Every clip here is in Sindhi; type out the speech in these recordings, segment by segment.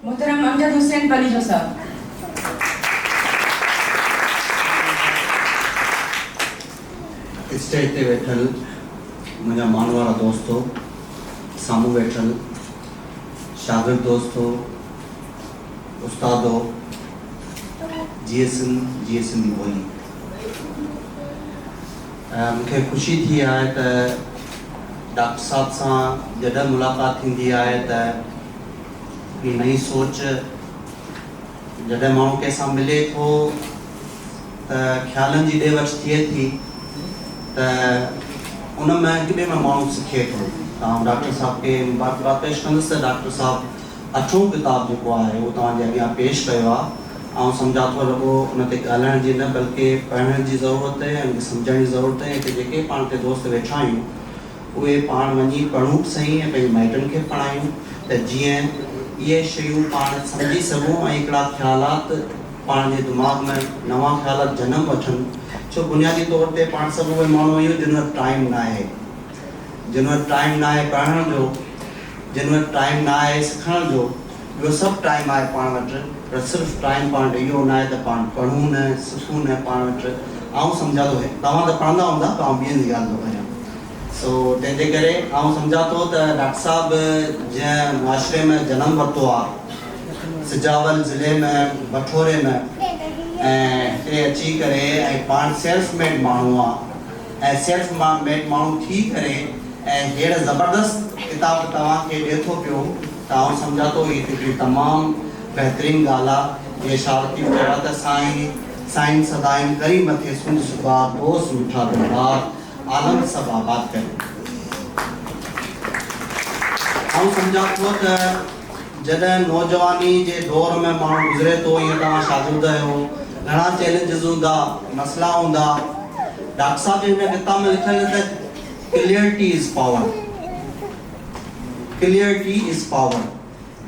محترم امجد حسين پليجو صاحب. اسٽيج تي ويٺل منهنجا مان وارا دوستو، سامهون ويٺل شاگرد دوستو، استادو، جيئي سنڌ، جيئي سنڌي ٻولي. مون کي خوشي ٿي آهي ته ڊاڪٽر صاحب سان جڏهن ملاقات ٿيندي آهي ته هڪڙي نئين سوچ، جڏهن ماڻهو ڪنهن سان ملي ٿو ته خيالن جي ڏي وٺ ٿئي ٿي ته ان ۾ هڪ ٻئي مان ماڻهو سکي ٿو ته آئون ڊاڪٽر صاحب کي مبارڪباد پيش ڪندس ته ڊاڪٽر صاحب اٺون ڪتاب جيڪو آهي اهو توهان جي اڳيان پيش ڪيو آهي. آئون سمجهان ٿو رڳو ان تي ڳالهائڻ جي نه بلڪه پڙهڻ جي ضرورت ۽ ان کي سمجهڻ جي ضرورت ۽ هتي جيڪي پاڻ تي دوست ويٺا آهيون اهي پاڻ وڃي پڙهون به سهي ۽ پنهنجي مائٽن کي به پڙهايون ته جيئن اهي شيون پاڻ سمجهي سگهون ۽ هڪڙا خيالات پاڻ جي دماغ ۾ نوان خيالات جنم وٺن ڇو بنيادي طور تي پاڻ سڀ اهي ماڻهو آهيون جن وٽ ٽائيم ناهي جن وٽ ٽائيم ناهي پڙهڻ جو جن وٽ ٽائيم ناهي سکڻ جو ٻيو سڀ ٽائيم آهي پاڻ وٽ پر صرف ٽائيم پاڻ وٽ اهو ناهي ته پاڻ پڙهون نه سکون نه پاڻ وٽ آئون سمجهان ٿو توهان ته پڙهندا هوندا پر آئون ٻين جي ڳالهه ٿو ڪريان سو تنهن جي ڪري آئون سمجهان ٿو ته ڊاڪٽر صاحب جنهن معاشري ۾ جنم ورتو آهي سجاول ضلعي ۾ بٺوري ۾ ۽ هتي اچي ڪري ۽ پاڻ سيلف ميڊ ماڻهو آهي ۽ سيلف ميڊ ماڻهو ٿي ڪري ۽ ههڙ زبردست ڪتاب توهان کي ڏي ٿو پيو ته آئون سمجهان ٿو هي هڪڙي تمام بهترين ڳالهه آ جيئن شاهه لطيف چيو آ ته سائين سائين سدائين ڪري مٿي سنڌ سڀاء دوست مٺا دلدار عالم سڀ آباد ڪري. آئون سمجهان ٿو ته جڏهن نوجواني جي دور ۾ ماڻهو گذري ٿو ائين توهان شاگرد آهيو گهڻا چئلينجز هوندا مسئلا هوندا ڊاڪٽر صاحب جي هن ڪتاب ۾ لکيل ته clarity is power. Clarity is power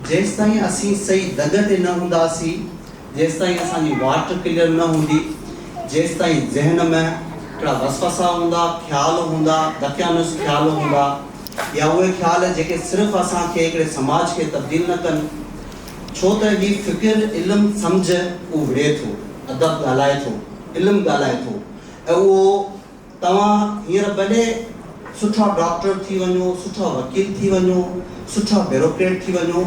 جيستائين اسين صحيح دڳ تي نه هونداسين، جيستائين اسان جي واٽ ڪليئر نه هوندي، جيستائين ذهن ۾ هڪڙا وسوسا هوندا، خيال هوندا، دقيانوس خيال هوندا يا اهي خيال جيڪي صرف اسان کي هڪڙي سماج کي تبديل نه ڪن، ڇو ته هي فڪر، علم، سمجهه اهو وڙهي ٿو، ادب ڳالهائي ٿو، علم ڳالهائي ٿو ۽ اهو توهان هينئر ڀلي سٺا ڊاڪٽر ٿي وڃو، سٺا وڪيل ٿي وڃو، سٺا بيروڪريٽ ٿي وڃو،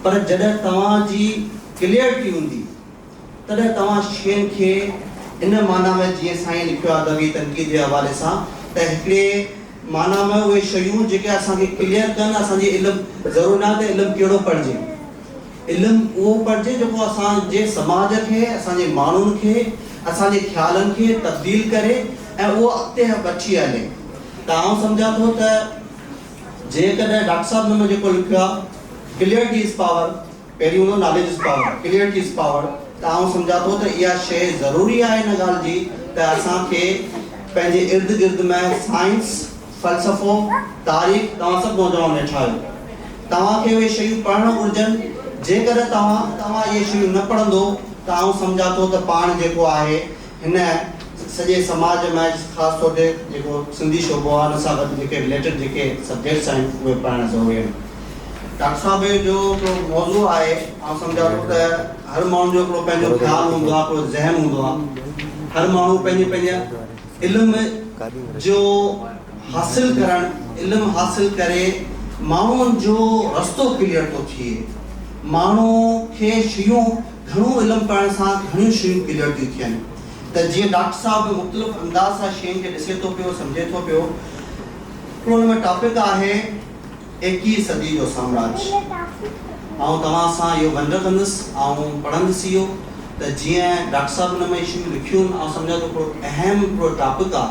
پر جڏهن توهان جي ڪليئرٽي هوندي، تڏهن توهان شين کي ان معنيٰ ۾ جيئن سائين لکيو آهي ادبي تنقيد جي حوالي سان ته هڪڙي معنيٰ ۾ اهي شيون جيڪي اسان کي ڪليئر ڪن اسان جي علم ضروري ناهي ته علم ڪهڙو پڙهجي. علم اهو پڙهجي جيڪو اسان جي سماج کي، اسان جي ماڻهن کي، اسان جي خيالن کي تبديل ڪري ۽ اهو اڳتي وٺي هلي ته آئون سمجهان ٿو ته جيڪڏهن ڊاڪٽر صاحب هن ۾ جيڪو لکيو آهي ڪليئرٽي از پاور پهرين هوندو knowledge is power clarity is power ته آئون سمجهان ٿو ته اها شيء ضروري آهي ان ڳالهه جي ته اسان کي پنهنجي ارد گرد ۾ سائنس فلسفو، تاريخ، توهان سڀ نوجوان ويٺا آهيو. توهان کي اهي شيون پڙهڻ گهرجن. جيڪڏهن توهان توهان اهي شيون نه پڙهندو ته آئون سمجهان ٿو ته پاڻ جيڪو آهي هن سڄي سماج ۾ خاص طور تي جيڪو سنڌي شعبو آهي ان سان گڏ جيڪي رليٽڊ جيڪي سبجيڪٽس آهن اهي پڙهڻ ضروري آهن. ڊاڪٽر صاحب جو هڪڙو موضوع آهي آئون سمجهان ٿو ته هر ماڻهو جو هڪڙو پنهنجو خيال هوندو آهي هڪڙو ذهن هوندو آهي هر ماڻهو پنهنجي پنهنجي علم جو حاصل ڪرڻ، علم حاصل ڪري ماڻهن جو رستو ڪليئر ٿو ٿئي. ماڻهو کي شيون گهڻو علم پڙهڻ سان گهڻيون شيون ڪليئر ٿيون ٿين ته جيئن ڊاڪٽر صاحب به مختلف انداز سان شين کي ڏسي ٿو پيو سمجهي ٿو پيو. هڪڙو ان ۾ ٽاپڪ آهي ايڪيهه صدي جو سامراج. آئون توهان سان اهو ونڊ ڪندس، آئون پڙهندس اهو ته جيئن ڊاڪٽر صاحب ان ۾ شيون لکيون آهن، آئون سمجهان ٿو هڪڙو اهم هڪڙو ٽاپڪ آ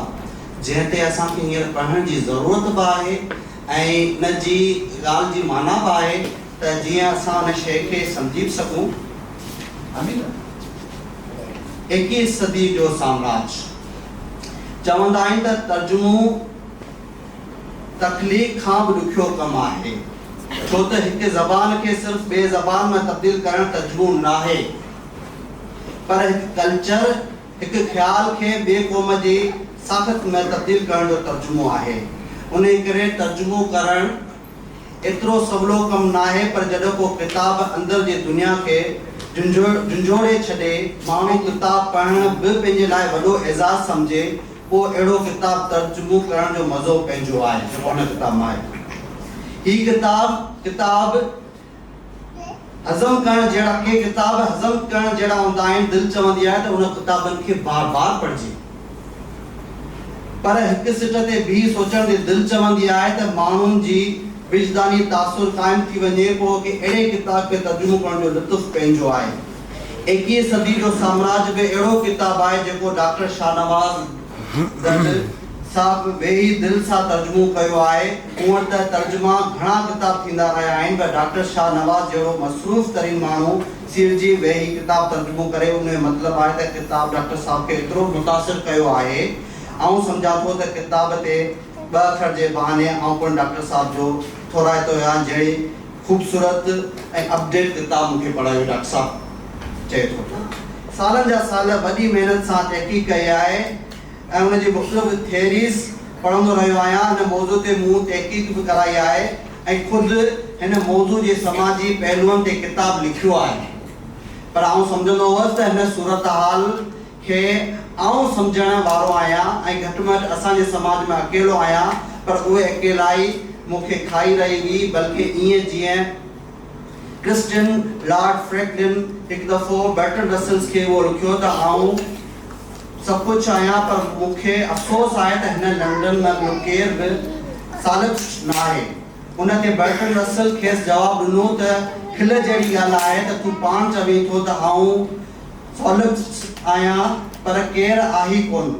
جنهن تي اسان کي هينئر پڙهڻ جي ضرورت به آهي ۽ ان جي ڳالهه جي معنيٰ به آهي ته جيئن اسان ان شيء کي سمجهي به سگهون. ايڪيهه صدي جو سامراج. چوندا آهن ته ترجمو. تخليق کان به ڏکيو ڪم آهي، ڇو ته هڪ زبان کي صرف ٻي زبان ۾ تبديل ڪرڻ ترجمو ناهي، پر هڪ ڪلچر، هڪ خيال کي ٻي قوم جي ساخت ۾ تبديل ڪرڻ جو ترجمو آهي. انهي ڪري ترجمو ڪرڻ ايترو سولو ڪم ناهي پر جڏهن ڪو ڪتاب اندر جي دنيا کي جهنجهوڙي ڇڏي، ماڻهو ڪتاب پڙهڻ به پنهنجي لاء وڏو اعزاز سمجهي، پوء اهڙو ڪتاب ترجمو ڪرڻ جو مزو پنهنجو آهي، جيڪو هن ڪتاب مان آهي. هي ڪتاب ڪتاب هضم ڪرڻ جهڙا ڪي ڪتاب هضم ڪرڻ جهڙا هوندا آهن، دل چوندي آهي ته ان ڪتابن کي بار بار پڙهجي. پر هڪ سٽ تي بيهي سوچڻ تي دل چوندي آهي ته ماڻهن جي وجداني تاثر قائم ٿي وڃي پوء ڪي اهڙي ڪتاب کي ترجمو ڪرڻ جو لطف پنهنجو آهي. ايڪيهين صدي جو سامراج به اهڙو ڪتاب آهي جيڪو ڊاڪٽر شاهنواز گڏ صاحب ويهي دل سان ترجمو ڪيو آهي. هونئن ته ترجما گهڻا ڪتاب ٿيندا رهيا آهن پر ڊاڪٽر شاهنواز جهڙو مصروف ترين ماڻهو سيڙجي ويهي ڪتاب ترجمو ڪري ان جو مطلب آهي ته ڪتاب ڊاڪٽر صاحب کي ايترو متاثر ڪيو آهي. آئون سمجهان ٿو ته ڪتاب تي ٻه اکر جي بهاني آئون پڻ ڊاڪٽر صاحب جو ٿورائتو آهيان جهڙي خوبصورت ۽ اپڊيٽ ڪتاب مون کي پڙهايو ڊاڪٽر صاحب چئي ٿو ته سالن جا سال وڏي محنت سان تحقيق ڪئي آهي ۽ ان جي مختلف ٿيريز پڙهندو رهيو آهيان هن موضوع تي مون تحقيق به ڪرائي آهي ۽ خود هن موضوع جي سماجي پهلوئن تي ڪتاب لکيو آهي پر آئون سمجهندو هوس ته هن صورتحال کي آئون سمجهڻ وارو آهيان ۽ گهٽ ۾ گهٽ اسان جي سماج ۾ اڪيلو آهيان پر اهي اڪيلائي مون کي کائي رهي هئي بلڪه ائين جيئن ڪرسٽين لارڊ فريڪلن هڪ دفعو برٽرنڊ رسلز کي اهو لکيو ته آئون سڀ ڪجهه آهيان پر مون کي افسوس آهي ته هن لنڊن ۾ ٻيو ڪير به سالپسٽ ناهي. ان تي برٽرنڊ رسل کيس جواب ڏنو ته کل جهڙي ڳالهه آهي ته تون پاڻ چوين ٿو ته آئون سالپسٽ آهيان پر ڪير آهي ڪونه.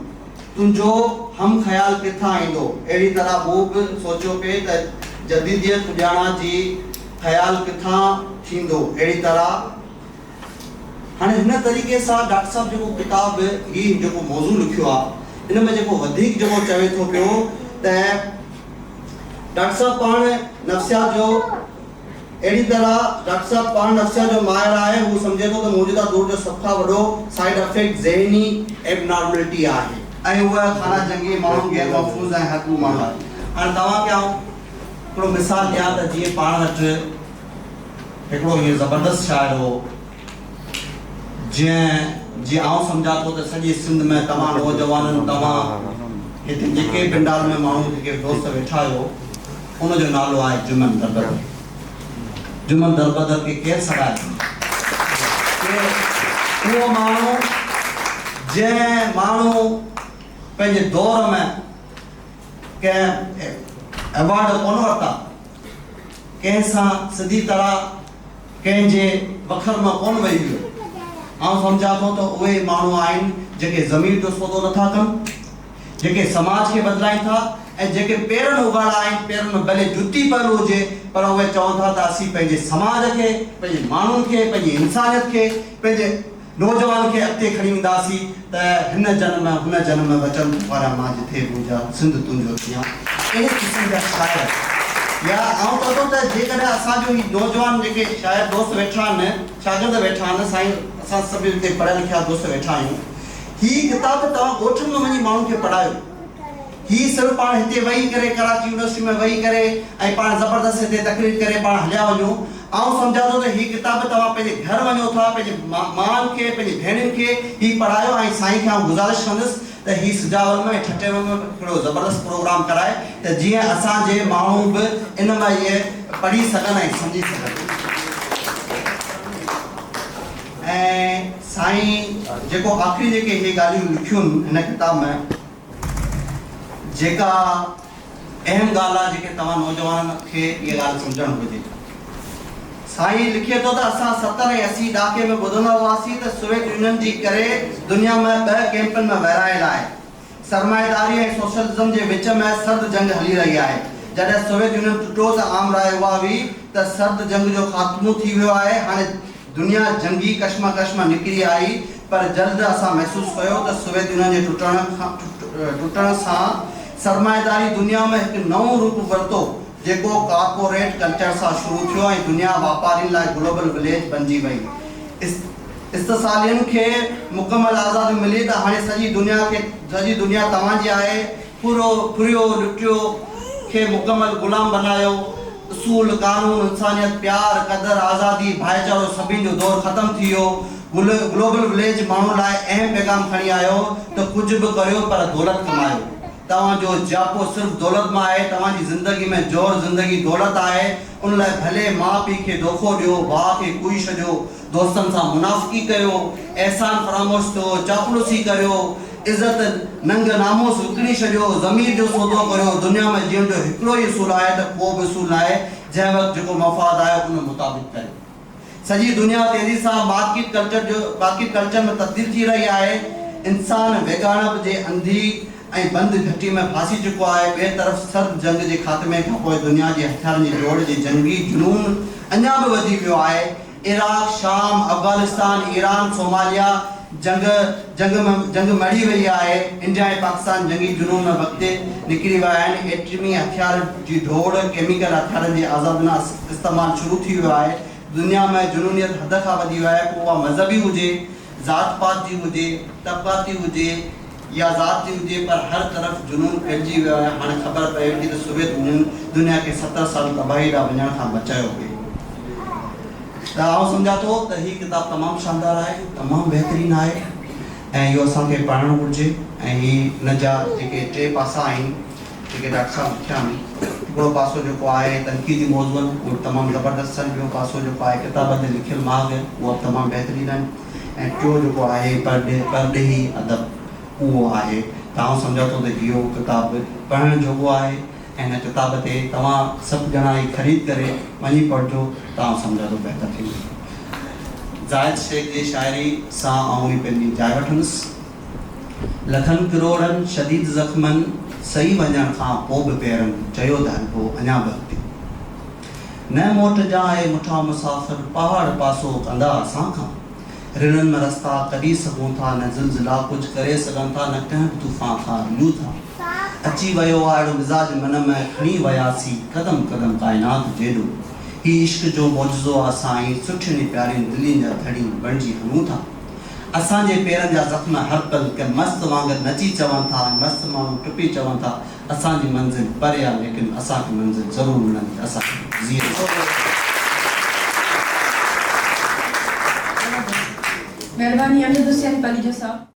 تنهنجو هم خيال ڪٿان ايندو؟ اهڙي طرح مون به سوچيو پئي ته جديديت پڄاڻان جي خيال ڪٿان ٿيندو؟ اهڙي طرح هاڻي هن طريقي سان ڊاڪٽر صاحب جيڪو ڪتاب هي جيڪو موضوع لکيو آهي ان ۾ جيڪو وڌيڪ جيڪو چوي ٿو پيو ته ڊاڪٽر صاحب پاڻ نفسيات جو اهڙي طرح ڊاڪٽر صاحب پاڻ نفسيات جو ماهر آهي، هو سمجهي ٿو ته موجوده دور جو سڀ کان وڏو سائيڊ افيڪٽ ذهني ايبنارملٽي آهي. ۽ اهي خانه جنگي ماڻهو غير محفوظ ۽ حقوق ماڻهو آهن. هاڻي توهان کي آئون هڪڙو مثال ڏيان ته جيئن پاڻ وٽ هڪڙو هيئن زبردست شاعر هو جنهن جي آئون سمجهان ٿو ته سڄي سنڌ ۾ توهان نوجوانن توهان هتي جيڪي پنڊال ۾ ماڻهو جيڪي دوست ويٺا آهيو ان جو نالو آهي جمن دربدر. جمن دربدر کي ڪير سڏائي ٿو؟ ڪير اهو ماڻهو جنهن ماڻهو پنهنجي دور ۾ ڪنهن ايوارڊ ڪونه ورتا، ڪنهن سان سڌي طرح ڪنهن جي وکر مان ڪونه وهي ويو. آئون سمجهان ٿو ته اهي ماڻهو آهن جيڪي ضمير جو سودو نٿا ڪن. جيڪي سماج کي بدلائين ٿا ۽ جيڪي پيرن اگهاڙا آهن، پيرن ۾ ڀلي جتي پيل هجي پر اهي چون ٿا ته اسين پنهنجي سماج کي، پنهنجي ماڻهن کي، پنهنجي انسانيت کي، پنهنجي نوجوان کي اڳتي کڻي وينداسين ته هن جنم هن جنم وچن پڪاريان مان جٿي به هجان سنڌ تنهنجو ٿيان. اهڙي قسم جا شاعر يا آئون چوان ٿو ته جيڪڏهن اسان جو هي نوجوان جيڪي شاعر دوست ويٺا آهن، شاگرد ويٺا آهن، سائين اسان سڀ هتي پڙهيا لکيا دوست ويٺا آهيون، هي ڪتاب توهان ڳوٺن ۾ وڃي ماڻهن کي پڙهايو. هي صرف پاڻ هتي ويهي ڪري ڪراچي يونيورسٽي ۾ ويهي ڪري ۽ پاڻ زبردست هتي تقرير ڪري پاڻ هليا وڃو. آئون سمجهان ٿو ته هي ڪتاب توهان پنهنجي گهر وڃو ٿا پنهنجي مائن کي پنهنجي ڀيڻين کي هي پڙهايو ۽ سائين کي آئون گذارش ڪندس ته هي سجاول ۾ ۽ ٺٽي ۾ به هڪڙو زبردست پروگرام ڪرائي ته جيئن اسان جي ماڻهو به ان مان اهي پڙهي سگهن ۽ سمجهي سگهن. ۽ سائين جيڪو آخري جيڪي هي ڳالهيون لکيون هن ڪتاب ۾ جيڪا اهم ڳالهه آهي جيڪي توهان نوجوانن کي اها ڳالهه سمجهڻ گهرجي. سائين لکي ٿو ته اسان 70 ۽ 80 ڏهاڪي ۾ ٻڌندا هئاسين ته سوويت يونين جي ڪري دنيا ۾ ٻه ڪئمپن ۾ ورهايل آهي. سرمائيداري ۽ سوشلزم جي وچ ۾ سرد جنگ هلي رهي آهي. جڏهن سوويت يونين ٽٽو ته عام راء اها هئي ته سرد جنگ جو خاتمو ٿي ويو آهي، هاڻي دنيا جنگي ڪشمڪش مان نڪري آئي پر جلد اسان محسوس ڪيو ته سوويت يونين جي ٽٽڻ سان سرمائيداري دنيا ۾ هڪ نئون روپ ورتو جيڪو ڪارپوريٽ ڪلچر سان شروع ٿيو ۽ دنيا واپارين لاء گلوبل وليج بنجي وئي. استحصالين کي مڪمل آزادي ملي ته هاڻي سڄي دنيا کي سڄي دنيا توهان جي آهي، ڦرو، ڦريو، لٽيو کي مڪمل غلام بنايو. اصول، قانون، انسانيت، پيار، قدر، آزادي، ڀائيچارو سڀني جو دور ختم ٿي ويو. گلوبل وليج ماڻهن لاء اهم پيغام کڻي آيو ته ڪجهه به ڪريو پر دولت ڪمايو. توهان جو جياپو صرف دولت مان آهي، توهان جي زندگي ۾ جوهر زندگي دولت آهي، ان لاء ڀلي ماء پيء کي دوکو ڏيو، ڀاء کي ڪوئي ڇڏيو، دوستن سان منافقي ڪيو، احسان فراموش ٿيو، چاپلوسي ڪريو، عزت، ننگ ناموس وڪڻي ڇڏيو، ضمير جو سودو ڪريو، دنيا ۾ جيئڻ جو هڪڙو ئي اصول آهي ته ڪو به اصول ناهي، جنهن وقت جيڪو مفاد آهي ان مطابق ڪريو. سڄي دنيا تيزي سان مارڪيٽ ڪلچر جو مارڪيٽ ڪلچر ۾ تبديل ٿي رهي آهي، انسان ويڳاڻپ جي انڌي ۽ بند گهٽي ۾ ڦاسي چڪو آهي، ٻئي طرف سرد جنگ جي خاتمي کانپوء دنيا جي هٿيارن جي ڊوڙ جي جنگي جنون اڃا به وڌي ويو آهي، عراق، شام، افغانستان، ايران، سوماليا جنگ جنگ ۾ جنگ مڙهي وئي آهي، انڊيا ۽ پاڪستان جنگي جنون ۾ وقتي نڪري ويا آهن، ايٽمي هٿيار جي ڊوڙ، ڪيميڪل هٿيارن جي آزادانه استعمال شروع ٿي ويو آهي، دنيا ۾ جنونيت حد کان وڌي وئي آهي، پوء اها مذهبي هجي، ذات پات جي هجي، طبقاتي هجي يا ذات جي هجي پر هر طرف جنون ڦهلجي ويو آهي، هاڻي خبر پئي ٿي ته سوويت يونين دنيا کي 70 سال تباهي ڏانهن وڃڻ کان بچايو پئي. ته آئون سمجهان ٿو ته هي ڪتاب تمام شاندار آهي، تمام بهترين آهي ۽ اهو اسان کي پڙهڻ گهرجي ۽ هي ان جا جيڪي ٽي پاسا آهن جيڪي ڊاڪٽر صاحب لکيا آهن، هڪڙو پاسو جيڪو آهي تنقيدي موضوعن اهو به تمام زبردست آهن، ٻيو پاسو جيڪو آهي ڪتابن تي لکيل مهاڳ اها به تمام بهترين آهن ۽ ٽيون جيڪو آهي پرڏيهي ادب اهو آهي ته آئون سمجهان ٿو ته اهو ڪتاب پڙهڻ جوڳو آهي ۽ هن ڪتاب تي توهان سڀ ڄڻا هي خريد ڪري وڃي پڙهجو ته آئون سمجهان ٿو بهتر ٿيندو. زاهد شيخ جي شاعري سان آئون هي پنهنجي جاء وٺندس. لکن ڪروڙن شديد زخمن سهي وڃڻ کان پوء به پيرن چيو ته هلبو اڃا به اڳتي. نه موٽجان اي مٺا مسافر پهاڙ پاسو ڪندا اسان کان. رڻن ۾ رستا ڪڍي سگهون ٿا نه زلزلا ڪجهه ڪري سگهن ٿا نه ڪنهن به طوفان کان رلون ٿا. اچي ويو آ اهڙو مزاج من ۾ کڻي وياسي قدم قدم ڪائنات جيڏو. هي عشق جو معجزو آ سائين سٺين ۽ پيارين دلين جا ڌڻي بڻجي هلون ٿا. اسان جي پيرن جا زخم هر پل ڪنهن مست وانگر نچي چون ٿا ۽ مست ماڻهو ٽپي چون ٿا اسان جي منزل پري آ ليڪن اسان کي منزل ضرور ملندي اسان کي زير. مهرباني امجد حسين پليجو صاحب.